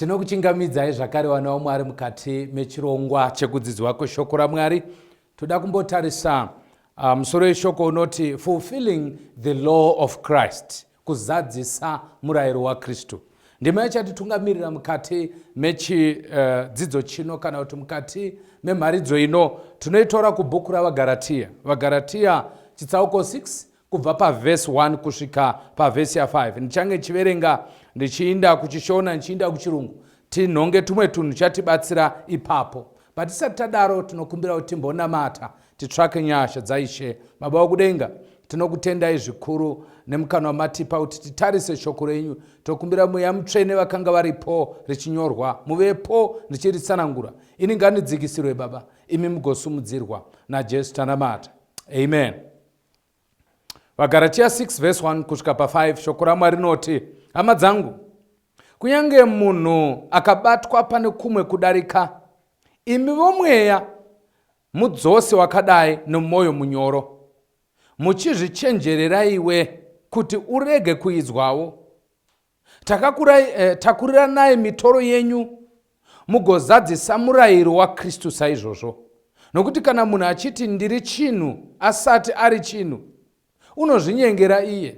Tinokuchingamidzai zvakare vana vaMwari mukati mechirongwa chekudzidzwa kweshoko raMwari. Toda kumbotarisa musoro weshoko unoti Fulfilling the Law of Christ, kuzadzisa murayiro waKristu. Ndima yachatitungamirira mukati mechidzidzo chino kana kuti mukati memharidzo ino tinoitora kubhuku raVaGaratiya. VaGaratiya chitsauko 6 kubva pavhesi 1 kusvika pavhesi ya5. Ndichange ndichiverenga ndichiinda kuChishona, ndichiinda kuChirungu, tinhonge tumwe tunhu chatibatsira ipapo. But tisati tadaro, tinokumbira kuti timbonamata, titsvake nyasha dzaIshe. Baba wokudenga, tinokutendai zvikuru nemukana wamatipa kuti titarise shoko renyu. Tokumbira Mweya Mutsvene vakanga varipo richinyorwa muvepo ndichiritsanangura. Ini ngandidzikisirwe, Baba, imi mugosumudzirwa. NaJesu tanamata, amen. VaGaratia 6 vhesi 1 kusvika pa5, shoko raMwari rinoti, "Hama dzangu, kunyange munhu akabatwa pane kumwe kudarika, imi vomweya mudzose wakadai nomwoyo munyoro, muchizvichenjerera iwe kuti urege kuidzwawo. Takuriranai mitoro yenyu, mugozadzisa murayiro waKristu saizvozvo. Nokuti kana munhu achiti, 'Ndiri chinhu,' asati ari chinhu, unozvinyengera iye.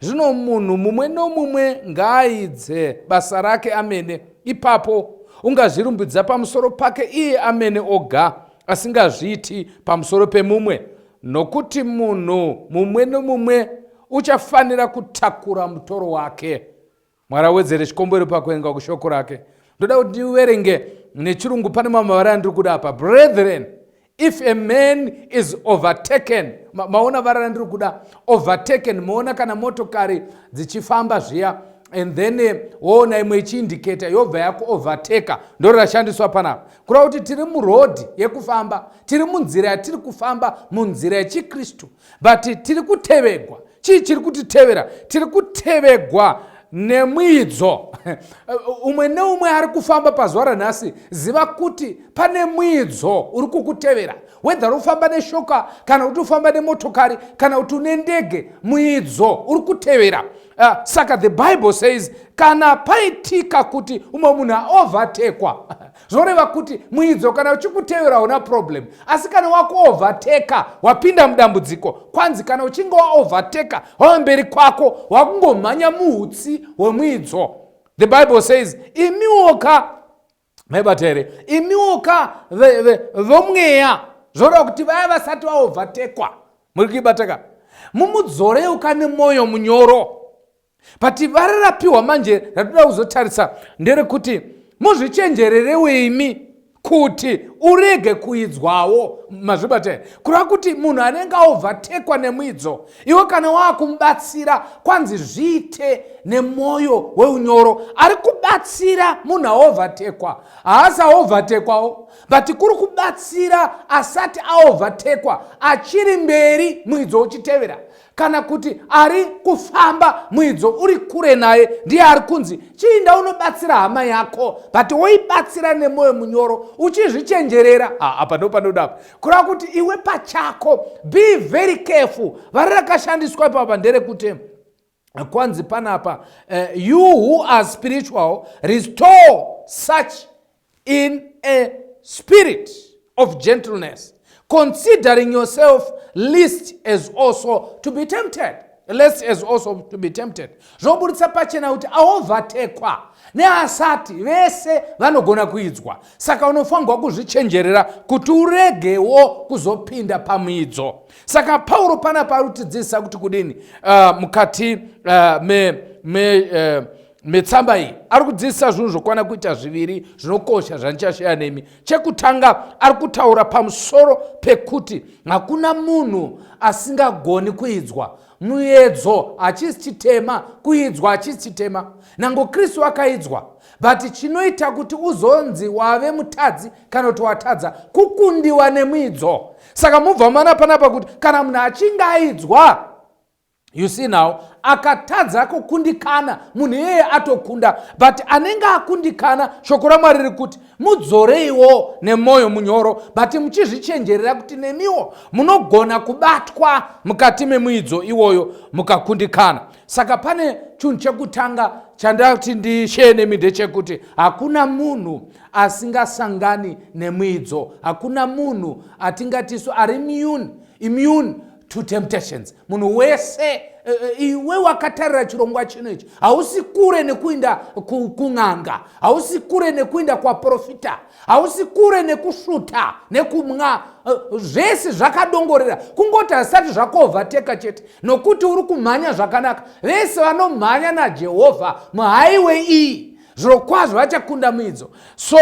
Zvino munhu mumwe nomumwe ngaaidze basa rake amene, ipapo ungazvirumbidza pamusoro pake iye amene oga, asingazviiti pamusoro pemumwe, nokuti munhu mumwe nomumwe uchafanira kutakura mutoro wake." Mwari awedzere chikombero pakuverenga kushoko rake. Ndoda kuti ndiverenge neChirungu, pane mamwe mavara andiri kuda apa. "Brethren, if a man is overtaken." Maona vara randiri kuda, overtaken. Maona kana motokari dzichifamba zviya, and then woona imwe ichiindicata, yobva yakuovertaka? Ndo rashandiswa panapa, kureva kuti tiri murodhi yekufamba, tiri munzira yatiri kufamba, munzira yechiKristu, but tiri kutevegwa. Chii chiri kutitevera? Tiri kutevegwa nemuidzo. Umwe neumwe ari kufamba pazuva ranhasi, ziva kuti pane muidzo uri kukutevera, whether ufamba neshoka kana kuti ufamba nemotokari kana kuti une ndege, muidzo uri kutevera. Saka the Bible says kana paitika kuti umwe munhu aovertekwa, zvoreva kuti muidzo kana uchikutevera una problem, asi kana wakuoverteka wapinda mudambudziko. Kwanzi kana uchinge waoverteka, wava mberi kwako, wakungomhanya muutsi hwemuidzo. The Bible says, "Imiwoka," maibata here? "Imiwoka vomweya," zvoreva kuti vaya vasati vaovertekwa, muri kuibataka, "mumudzoreuka nemwoyo munyoro." But vara rapiwa manje ratoda kuzotarisa nderekuti muzvichenjererewe imi kuti urege kuidzwawo. Mazvibata here? Kureva kuti munhu anenge aovertekwa nemuidzo, iwe kana waakumubatsira, kwanzi zviite nemwoyo weunyoro. Ari kubatsira munhu aovertekwa haasi aovertekwawo, but kuri kubatsira asati aovertekwa, achiri mberi muidzo uchitevera, kana kuti ari kufamba muidzo uri kure naye, ndiye ari kunzi chiinda unobatsira hama yako, but woibatsira nemwoyo munyoro uchizvichenjerera. Apa ndo panoda apa, kureva kuti iwe pachako be very careful. Vari rakashandiswa ipapa nderekuti kwanzi panapa, "You who are spiritual, restore such in a spirit of gentleness, considering yourself least as also to be tempted," lest as also to be tempted. Zvobudisa pachena kuti aovertekwa neasati, vese vanogona kuidzwa. Saka unofanirwa kuzvichenjerera kuti uregewo kuzopinda pamuidzo. Saka Pauro panapa ari kutidzidzisa kuti kudini mukati me metsamba iyi? Ari kudzidzisa zvinhu zvokwana kuita zviviri zvinokosha zvandichashaya nemi. Chekutanga, ari kutaura pamusoro pekuti hakuna munhu asingagoni kuidzwa. Muedzo hachisi chitema, kuidzwa hachisi chitema. Nango Kristu akaidzwa, but chinoita kuti uzonzi wave mutadzi kana kuti watadza kukundiwa nemuidzo. Saka mubva mana panapa kuti kana munhu achinge aidzwa, you see now, Akatadza kukundikana, munhu iyeye atokunda. But anenge akundikana, shoko raMwari riri kuti mudzoreiwo nemwoyo munyoro, but muchizvichenjerera kuti nemiwo munogona kubatwa mukati memuidzo iwoyo mukakundikana. Saka pane chinhu chekutanga chandati ndishare nemi, ndechekuti hakuna munhu asingasangani nemuidzo. Hakuna munhu atingatisu ari immune to temptations. Munhu wese, iwe wakatarira chirongwa chino ichi, hausi kure nekuinda kun'anga, hausi kure nekuinda kwaprofita, hausi kure nekusvuta, nekumwa. Zvese zvakadongorera, kungoti hazisati zvakuovertaka chete, nokuti uri kumhanya zvakanaka. Vese vanomhanya naJehovha muhighway iyi, zvirokwazvo vachakunda muidzo. So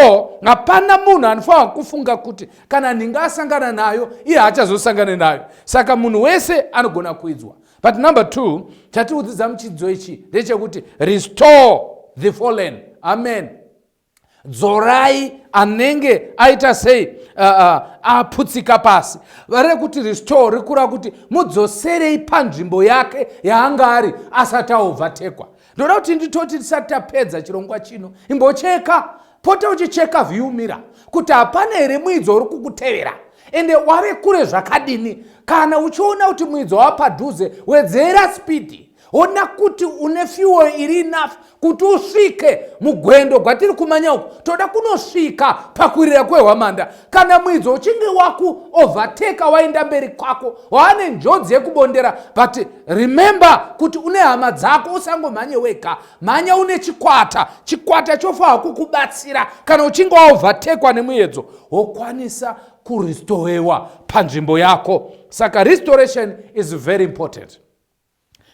hapana munhu anofanira kufunga kuti kana nhinga asangana nayo, iye haachazosangane nayo. Saka munhu wese anogona kuidzwa. But number two chatikudzidza muchidzidzo ichi ndechekuti restore the fallen. Amen. Dzorai anenge aita sei, aputsika pasi. Vari kuti restore rikura kuti mudzoserei panzvimbo yake yaanga ari asati aovertakwa. Ndoda kuti nditoti tisati tapedza chirongwa chino, imbocheka, pota uchicheka view mirror kuti hapana here muidzo uri kukutevera, ende wave kure zvakadini. Kana uchiona kuti muidzo wapadhuze, wedzera speed. Ona kuti une fuel iri enough kuti usvike mugwendo gwatiri kumanya uku. Toda kunosvika pakurira kwehwamanda. Kana muidzo uchinge wakuovertaka, waenda mberi kwako, waane njodzi yekubondera. But remember kuti une hama dzako, usangomhanye wega. Mhanya une chikwata. Chikwata chofanira kukubatsira. Kana uchinge waovertakwa nemuedzo, wokwanisa kurestorewa panzvimbo yako. Saka restoration is very important.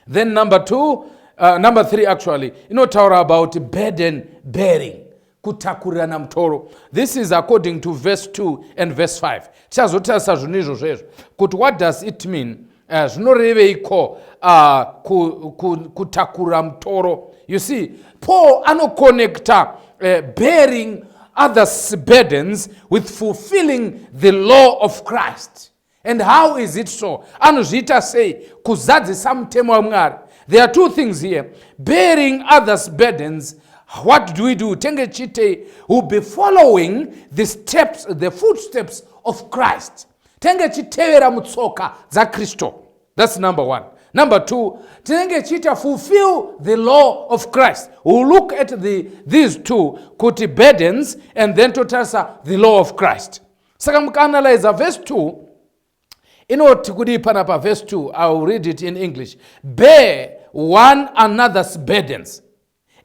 Then number two, number three actually, inotaura about burden bearing, kutakurirana mutoro. This is according to verse 2 and verse 5. Tichazotarisa zvinhu izvozvo kuti what does it mean, zvinoreveiko kutakurira mutoro. You see, Paul anoconnecta bearing others' burdens with fulfilling the law of Christ. And how is it so? Anozviita sei kuzadzisa mutemo waMwari? There are two things here. Bearing others' burdens, what do we do? Tenge chitei? Will be following the steps, the footsteps of Christ. Tenge chitevera mutsoka dzaKristu. That's number one. Number two, tinenge chiita fulfill the law of Christ. We'll look at these two, kuti burdens and then totarisa the law of Christ. Saka mukaanalyza verse 2, inoti kudii panapa? Verse 2, I will read it in English: "Bear one another's burdens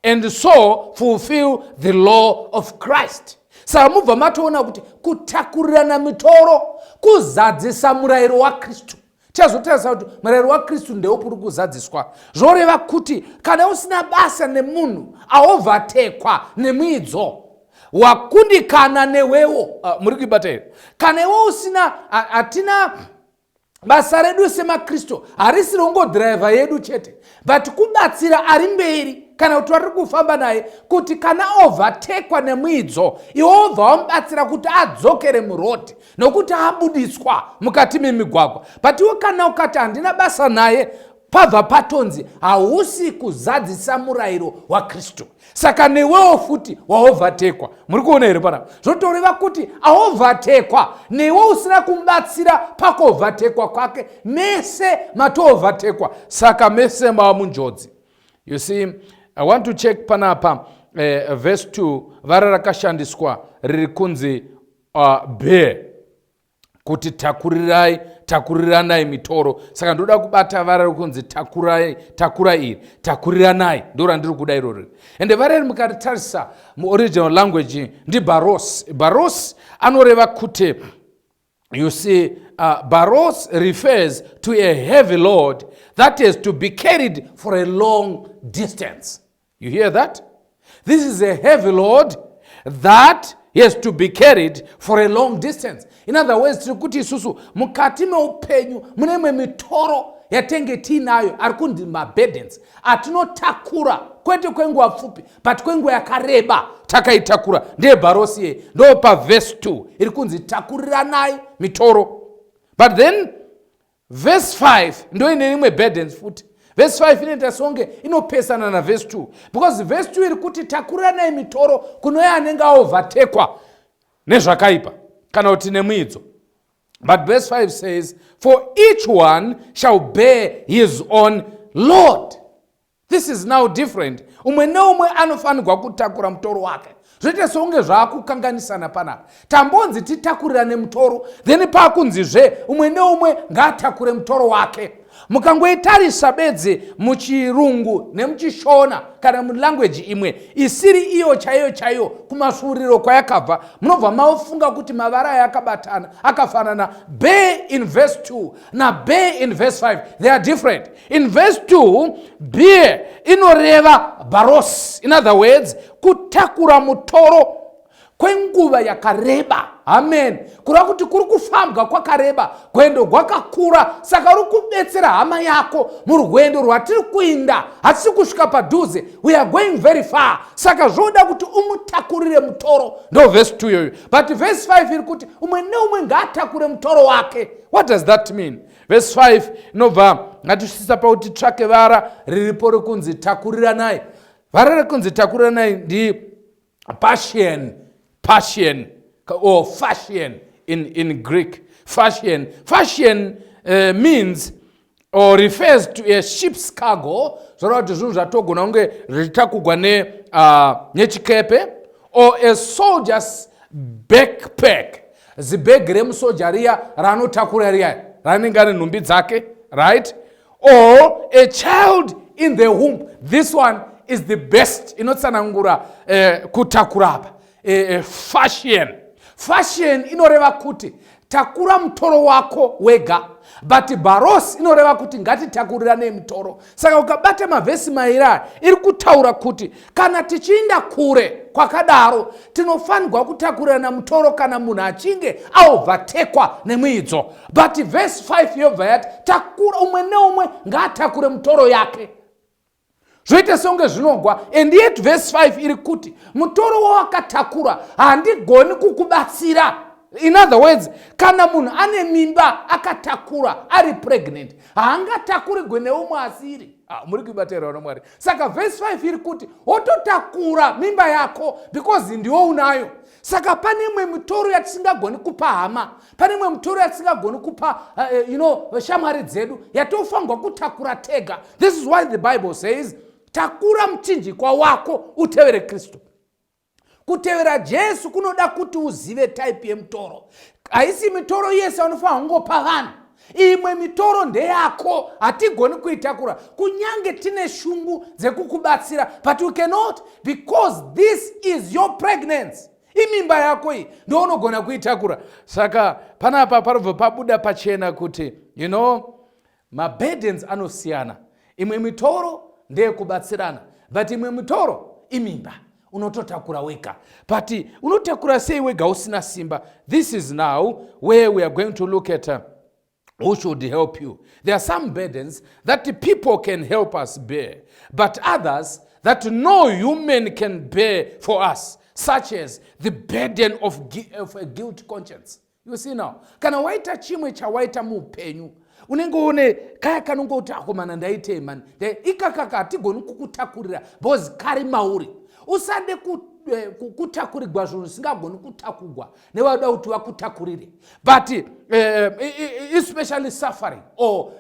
and so fulfill the law of Christ." Saka mubva matoona kuti kutakurirana mitoro kuzadzisa murayiro waKristu. Tichazotarisa kuti murayiro waKristu ndeupi uri kuzadziswa. Zvoreva kuti kana usina basa nemunhu aovertakwa nemuidzo, wakundikana newewo. Muri kuibata here? Kana iwe usina, hatina basa redu semaKristu, harisi rongodhiraivha yedu chete, but kubatsira ari mberi kana kuti vari kufamba naye, kuti kana overtakwa nemuidzo, iwe wobva wamubatsira kuti adzokere muroad, nokuti abudiswa mukati memigwagwa. But iwe kana ukati handina basa naye, pabva patonzi hausi kuzadzisa murayiro waKristu. Saka newewo futi waovertakwa. Muri kuona here panapa? Zvotoreva kuti aovertakwa, newe usina kumubatsira pakuovertakwa kwake, mese matoovertakwa. Saka mese mava munjodzi. You see, I want to check panapa verse 2, vara rakashandiswa riri kunzi bear, kuti takurirai, takuriranai mitoro. Saka ndoda kubata vara rekunzi takurai, takura iri, takuriranai, ndo randiri kuda irori. Ende vara iri mukaritarisa muoriginal language ndibaros. Baros anoreva kuti, you see, baros refers to a heavy load that is to be carried for a long distance. You hear that? This is a heavy load that has to be carried for a long distance. In other words, tiri kuti isusu mukati meupenyu mune imwe mitoro yatenge tiinayo, ari kunzi maburdens, atinotakura kwete kwenguva pfupi, but kwenguva yakareba takaitakura. Ndebaros ye ndo pavhesi 2 iri kunzi takuriranai mitoro. But then verse 5 ndo ine rimwe burdens futi. Vhesi 5 inoita songe inopesana navhesi 2, because vhesi 2 iri kuti takuriranai mitoro kunoye anenge aovertakwa nezvakaipa kana kuti nemuidzo. But verse 5 says, "For each one shall bear his own load." This is now different. Umwe neumwe anofanirwa kutakura mutoro wake. Zvoite seunge zvaakukanganisana panapa. Tambonzi titakurirane mutoro, then paakunzizve umwe neumwe ngaatakure mutoro wake. Mukangoitarisa bedzi muchirungu nemuchishona kana mulanguage imwe isiri iyo chaiyo chaiyo kumasvuuriro kwayakabva, munobva mafunga kuti mavara aya akabatana, akafanana. Bear in verse 2 nabear in verse 5, they are different. In verse 2, bear inoreva baros, in other words, kutakura mutoro kwenguva yakareba. Amen. Kureva kuti kuri kufambwa kwakareba, gwendo gwakakura, saka uri kubetsera hama yako murwendo rwatiri kuinda. Hatisi kusvika padhuze, we are going very far, saka zvoda kuti umutakurire mutoro. Ndo vhesi 2 iyoyo. But vhesi 5 iri kuti umwe neumwe ngaatakure mutoro wake. What does that mean? Vhesi 5 inobva ngatisvisa pakuti tsvake vara riripo rekunzi takuriranai. Vara rekunzi takuriranai ndi passion, passion or fashion in Greek. Fashion, fashion means or refers to a ship's cargo, zvoreva kuti zvinhu zvatogona kunge zvichitakugwa nechikepe, or a soldier's backpack, zibhegi remusoja riya raanotakura, riya raanenge ane nhumbi dzake, right? Or a child in the womb. This one is the best inotsanangura kutakura apa. Fashion, fashion inoreva kuti takura mutoro wako wega, but baros inoreva kuti ngatitakurirane mutoro. Saka ukabata mavhesi mairi aya, iri kutaura kuti kana tichiinda kure kwakadaro, tinofanirwa kutakurirana mutoro kana munhu achinge aovertakwa nemuidzo. But vhesi 5 yobva yati takura, umwe neumwe ngaatakure mutoro yake. Zvoita seunge zvinogwa, and yet vhesi 5 iri kuti mutoro wawakatakura handigoni kukubatsira. In other words, kana munhu ane mimba akatakura, ari pregnant, haangatakurigwe neumwe asiri. Ah, muri kuibatirwa naMwari. Saka vhesi 5 iri kuti wototakura mimba yako because ndiwo unayo. Saka pane imwe mitoro yatisingagoni kupa hama, pane imwe mitoro yatisingagoni kupa shamwari dzedu, yatofanirwa kutakura tega. This is why the Bible says, "Takura muchinjikwa wako utevere Kristu." Kutevera Jesu kunoda kuti uzive type yemutoro. Haisi mitoro yese vanofanira kungopa vanhu. Imwe mitoro ndeyako, hatigoni kuitakura kunyange tine shungu dzekukubatsira, but we cannot because this is your pregnancy. Imimba yako iyi, ndo unogona kuitakura. Saka panapa parobva pabuda pachena kuti maburdens anosiyana. Imwe mitoro ndeyekubatsirana, but imwe mitoro imimba, unototakura wega. But unotakura sei wega usina simba? This is now where we are going to look at who should help you. There are some burdens that the people can help us bear, but others that no human can bear for us, such as the burden of a guilt conscience. You see now, kana waita chimwe chawaita muupenyu, unenge une kaya kanongoti, "Akomana, ndaitei mani?" Ikakaka hatigoni kukutakurira because kari mauri. Usade kutakurirwa zvinhu zvisingagoni kutakugwa nevada kuti vakutakurire, but especially suffering or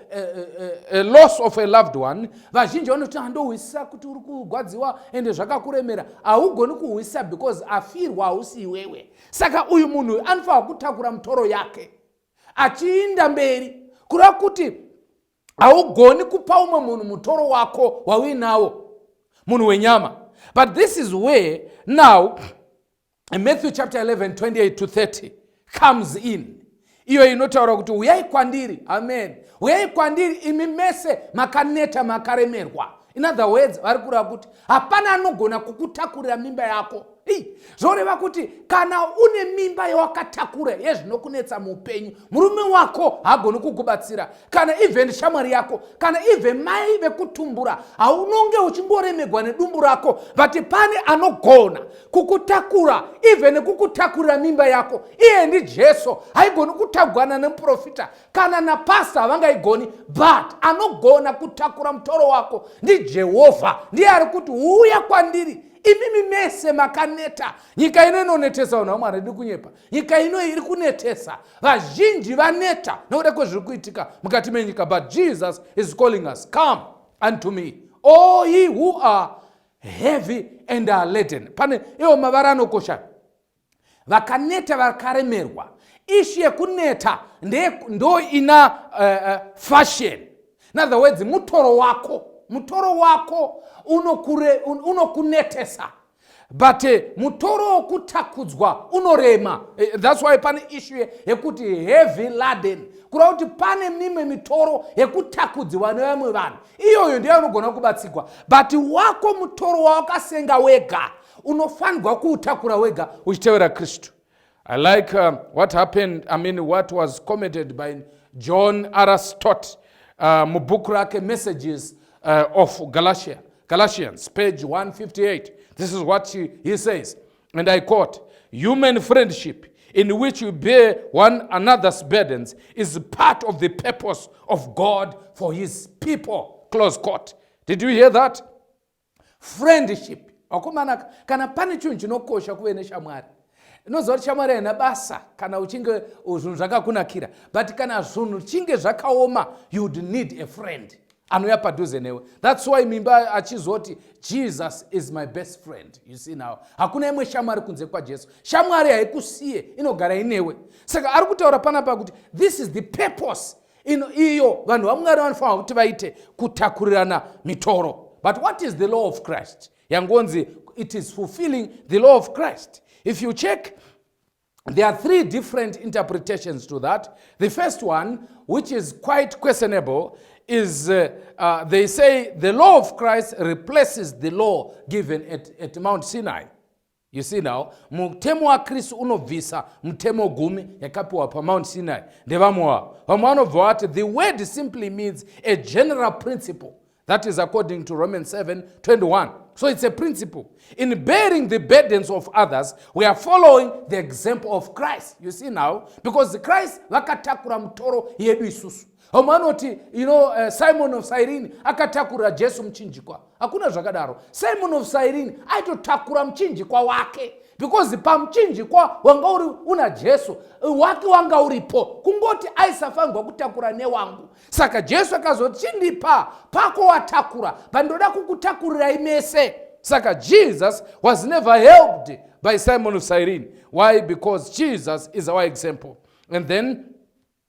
loss of a loved one. Vazhinji vanoti, "Handohwisisa kuti uri kurwadziwa ende zvakakuremera." Haugoni kuhwisisa because afirwa hausi iwewe. Saka uyu munhu anofanira kutakura mutoro yake achiinda mberi. Kureva kuti haugoni kupa umwe munhu mutoro wako wauinawo, munhu wenyama. But this is where now Matthew chapter 11 28 to 30 comes in, iyo inotaura kuti, "Uyai kwandiri." Amen. "Uyai kwandiri imi mese makaneta, makaremerwa." In other words, vari kureva kuti hapana anogona kukutakurira mimba yako. Zvoreva kuti kana une mimba yawakatakura yezvinokunetsa muupenyu, murume wako haagoni kukubatsira, kana even shamwari yako, kana even mai vekutumbura, haunonge uchingoremegwa nedumbu rako, but pane anogona kukutakura, even nekukutakurira mimba yako. Iye ndiJesu. Haigoni kutagwana nemuprofita kana napasta, havangaigoni, but anogona kutakura mutoro wako ndiJehovha. Ndiye ari kuti, "Uya kwandiri, imimi mese makaneta." Nyika ino inonetesa vanhu vaMwari. Iri kunyepa? Nyika ino iri kunetesa, vazhinji vaneta nekuda kwezviri kuitika mukati menyika. But Jesus is calling us, "Come unto me, all ye who are heavy and are laden." Pane iwo mavara anokosha: vakaneta, vakaremerwa. Issue yekuneta ndo ina fashion. In other words, mutoro wako, mutoro wako unokunetesa, but mutoro wokutakudzwa unorema. That's why pane issue yekuti heavy laden, kureva kuti pane mimwe mitoro yekutakudziwa nevamwe vanhu. Iyoyo ndiyo unogona kubatsigwa, but wako mutoro wawakasenga wega unofanirwa kuutakura wega uchitevera Kristu. I like what happened, I mean, what was commented by John R. Stott mubhuku rake Messages of Galatians, page 158. This is what he says, and I quote, "Human friendship in which we bear one another's burdens is part of the purpose of God for his people." Close quote. Did you hear that? Friendship, vakomana, kana pane chinhu chinokosha kuve neshamwari. Unoziva kuti shamwari haina basa kana uchinge zvinhu zvakakunakira, but kana zvinhu chinge zvakaoma, you'd need a friend anouya padhuze newe. That's why mimba achizoti, "Jesus is my best friend." You see now, hakuna imwe shamwari kunze kwaJesu. Shamwari haikusiye, inogara inewe. Saka ari kutaura panapa kuti this is the purpose ino iyo vanhu vaMwari vanofanira kuti vaite, kutakurirana mitoro. But what is the law of Christ? Yangonzi it is fulfilling the law of Christ. If you check, there are three different interpretations to that. The first one, which is quite questionable, is they say the law of Christ replaces the law given at Mount Sinai. You see now, mutemo waKristu unobvisa mutemo 10 yakapiwa paMount Sinai. Ndevamwe wavo. Vamwe vanobva vati the word simply means a general principle. That is according to Romans 7:21. So it's a principle. In bearing the burdens of others, we are following the example of Christ. You see now, because Christ vakatakura mutoro yedu isusu. Vamwe vanoti, Simon of Cyrene akatakura Jesu muchinjikwa. Hakuna zvakadaro. Simon of Cyrene aitotakura muchinjikwa wake, because pamuchinjikwa wanga uri una Jesu wake wanga uripo, kungoti aisafanirwa kutakura newangu. Saka Jesu akazoti, "Chindipa pako watakura, pandoda kukutakurirai mese." Saka Jesus was never helped by Simon of Cyrene. Why? Because Jesus is our example. And then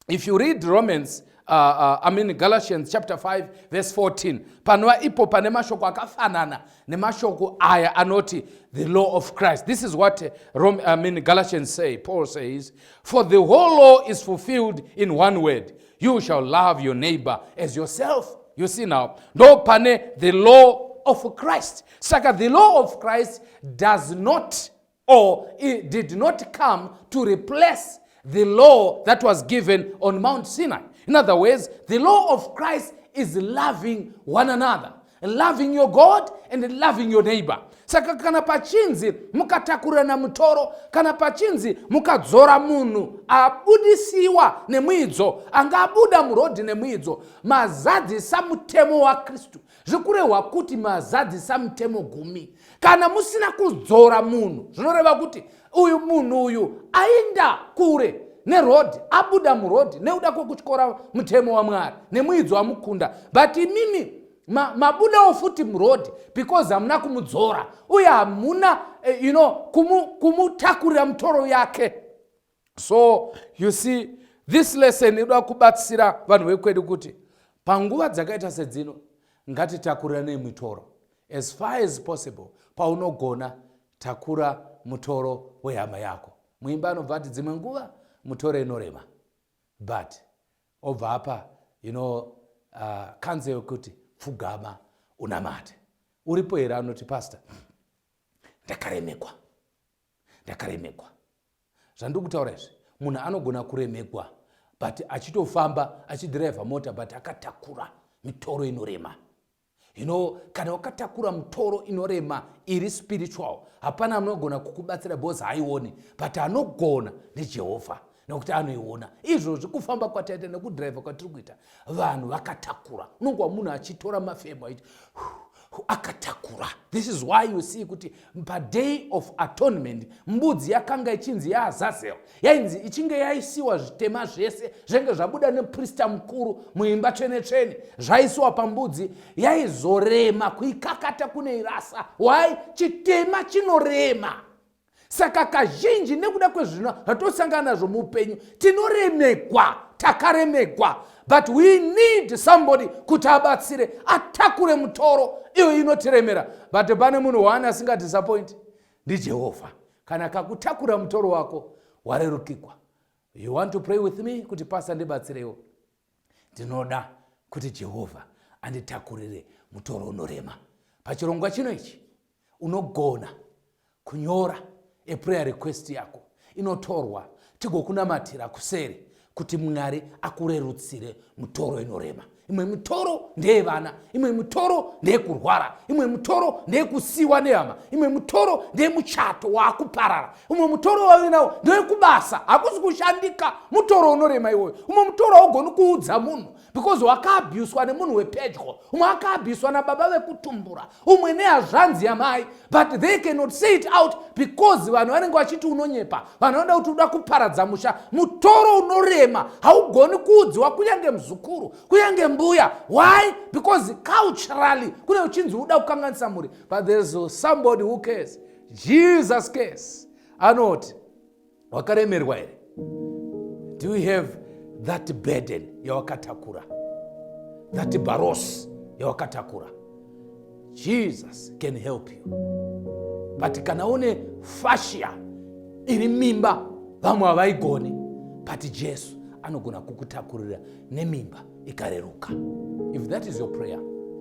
if you read Romans, I mean Galatians chapter 5 verse 14, panova ipo pane mashoko akafanana nemashoko aya anoti the law of Christ. This is what I mean Galatians say. Paul says, "For the whole law is fulfilled in one word: you shall love your neighbor as yourself." You see now, ndo pane the law of Christ. Saka the law of Christ does not, or it did not come to replace the law that was given on Mount Sinai. In other words, the law of Christ is loving one another, loving your God and loving your neighbor. Saka kana pachinzi mukatakurana mutoro, kana pachinzi mukadzora munhu abudisiwa nemuidzo, anga abuda murodhi nemuidzo, mazadzisa mutemo waKristu. Zvikurehwa kuti mazadzisa mutemo 10. Kana musina kudzora munhu, zvinoreva kuti uyu munhu uyu aenda kure nerodhi, abuda murodhi nekuda kwekutyora mutemo waMwari nemuidzo wamukunda, but imimi mabudawo futi murodhi because hamuna kumudzora uye hamuna kumutakurira mutoro yake. So you see, this lesson inoda kubatsira vanhu vekwedu kuti panguva dzakaita sedzino ngatitakurirane mitoro as far as possible. Paunogona, takura mutoro wehama yako. Muimba anobva ati dzimwe nguva mutoro inorema, but obva apa counsel yekuti pfugama unamate. Uripo here anoti, "Pastor, ndakaremekwa Ndakaremegwa. Zvandiri kutaura izvi, munhu anogona kuremegwa but achitofamba achidhiraivha mota but akatakura mitoro inorema. You know, kana wakatakura mutoro inorema iri spiritual, hapana anogona kukubatsira because haioni, but anogona ndiJehovha nekuti anoiona. Izvozvi kufamba kwataita nekudhiraivha kwatiri kuita, vanhu vakatakura. Unongwa munhu achitora mafemo achiti akatakura. This is why you see kuti paday of atonement mbudzi yakanga ichinzi yaAzazel, yainzi ichinge yaisiwa zvitema zvese zvenge zvabuda neprista mukuru muimba tsvene tsvene, zvaisiwa pambudzi, yaizorema kuikakata kunoirasa. Why? Chitema chinorema. Saka kazhinji nekuda kwezvino zvatosangana nazvo muupenyu, tinoremegwa, takaremegwa, but we need somebody kuti abatsire atakure mutoro iyo inotiremera. But pane munhu waani asingadisappoint, ndiJehovha. Kana akakutakura mutoro wako, warerukigwa. You want to pray with me kuti, "Pastor, ndibatsirewo, ndinoda kuti Jehovha anditakurire mutoro unorema"? Pachirongwa chino ichi unogona kunyora aprayer request yako, inotorwa tigokunamatira kuseri kuti Mwari akurerutsire mutoro inorema. Imwe mitoro ndeyevana, imwe mitoro ndeyekurwara, imwe mitoro ndeyekusiwa nehama, imwe mitoro ndeyemuchato waakuparara, umwe mutoro wauinawo ndewekubasa, hakusi kushandika, mutoro unorema iwoyo. Umwe mutoro haugoni kuudza munhu because wakaabhuswa nemunhu wepedyo, umwe akaabhuswa nababa vekutumbura, umwe nehazvanzi yamai, but they cannot say it out because vanhu vanenge vachiti unonyepa, vanhu vanoda kuti uda kuparadza musha. Mutoro unorema haugoni kuudziwa kunyange muzukuru, kunyange mbuya. Why? Because culturally kune uchinzi uda kukanganisa mhuri. But there's somebody who cares. Jesus cares. Anoti, wakaremerwa here? Do you have that burden yawakatakura, that baros yawakatakura? Jesus can help you. But kana une fascia iri mimba, vamwe havaigoni, but Jesu anogona kukutakurira nemimba ikareruka. If that is your prayer,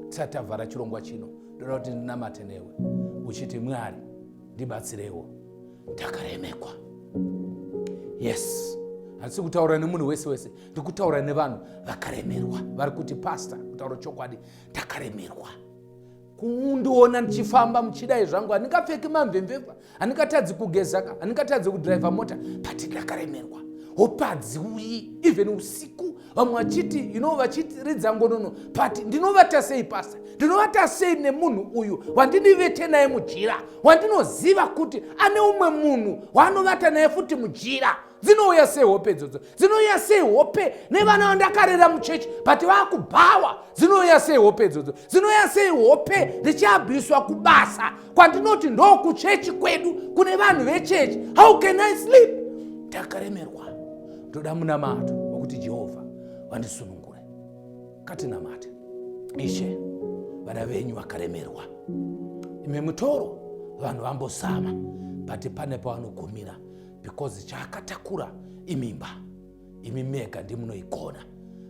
tisati tavhara chirongwa chino, ndoda kuti ndinamate newe uchiti, "Mwari, ndibatsirewo, ndakaremekwa." Yes, handisi kutaura nemunhu wese wese, ndiri kutaura nevanhu vakaremerwa, vari kuti, "Pastor, kutaura chokwadi, ndakaremerwa. Kundiona ndichifamba muchidai zvangu, handingapfeki mamvemveva, handingatadzi kugezaka, handingatadzi kudhiraivha mota, but ndakaremerwa. Hope hadziuyi even usiku, vamwe vachiti vachiridza ngonono, but ndinovata sei, pastor? Ndinovata sei nemunhu uyu wandinivete naye mujira, wandinoziva kuti ane umwe munhu waanovata naye futi mujira? Dzinouya sei hope idzodzo? Dzinouya sei hope nevana vandakarera muchechi but vaakubhawa? Dzinouya sei hope idzodzo? Dzinouya sei hope ndichiabhiswa kubasa kwandinoti ndokuchechi kwedu, kune vanhu vechechi? How can I sleep? Ndakaremerwa, ndoda munamato wekuti Jehovha vandisunungure." Katinamate. Ishe, vana venyu vakaremerwa. Imwe mutoro vanhu vambozama, but pane pavanogumira because chaakatakura imimba. Imi mega ndimunoigona.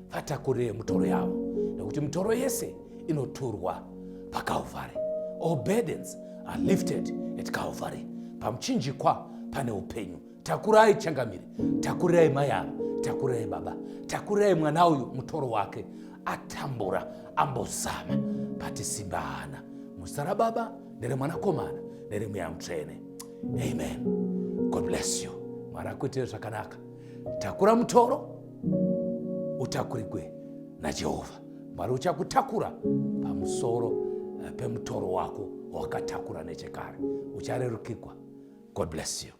Vatakurire mutoro yavo, nekuti mitoro yese inoturwa paCalvary. All burdens are lifted at Calvary. Pamuchinjikwa pane upenyu. Takurai, changamire, takurirai mai ava, takurirai baba, takurirai mwana uyu mutoro wake. Atambura, ambozama, but simba haana. Muzita raBaba neremwanakomana neremweya Mutsvene, amen. God bless you. Mwari akuitire zvakanaka. Takura mutoro utakurigwe naJehovha. Mwari uchakutakura pamusoro pemutoro wako wakatakura nechekare. Ucharerukirwa. God bless you.